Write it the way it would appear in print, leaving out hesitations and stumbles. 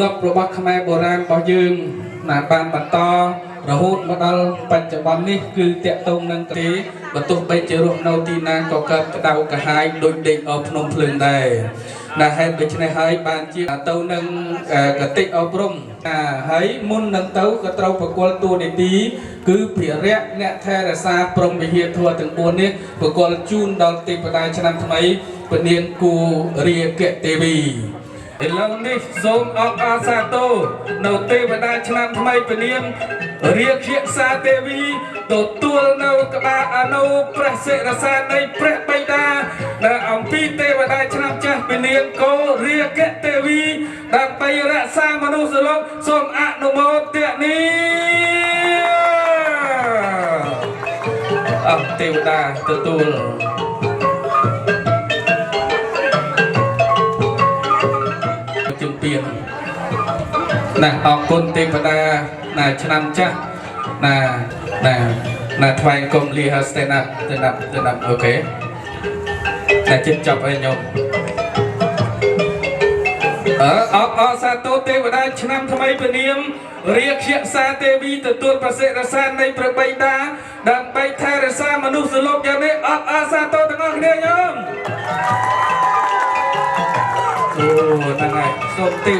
លប់របស់ខ្មែរបុរាណរបស់យើងណាបានបន្តរហូតមកដល់បច្ចុប្បន្ននេះគឺតកតងនឹងទេបើទោះបីជារស់នៅទីណាក៏កើតក្តៅក្រហាយដូចដេកអភ្នំភ្លើងដែរណាហេតុដូច្នេះហើយបានជាទៅនឹងកតិអប់រំណាហើយមុននឹងទៅក៏ត្រូវប្រគល់តួនាទីគឺភិរៈអ្នកថែរក្សាព្រហ្មវិហារធម៌ទាំង4នេះប្រគល់ជូនដល់ទេពតាឆ្នាំថ្មីពនាងគូរាគទេវីឥឡូវនេះសូមអបអរសាទរនៅទេវតាឆ្នាំថ្មីពនាមរាគសាទេវីទទួលនៅក្បាលអនុព្រះសិរសានៃព្រះបិតាដែលអំពីទេវតាឆ្នាំចាស់ពនាងកោរាគទេវីដើម្បីរក្សាមនុស្សលោកសូមអនុមោទនាអស់ទេវតាទទួលជំពៀនណាអរគុណទេវតាណាឆ្នាំចាស់ណាណាណាថ្វាយគុំលីហា stand up, stand up, stand up. OK ណាចិត្តចប់ហើយញោមអើអបអរសាទរទេវតាឆ្នាំថ្មីពនាមរាគសាទេវីទទួលប្រសិទ្ធសានៃព្រះបិតាដើម្បីថែរក្សាមនុស្សលោកយ៉ាងនេះអបអរសាទរទាំងអស់គ្នាញោមអូហ្នឹងហើយសូមទេ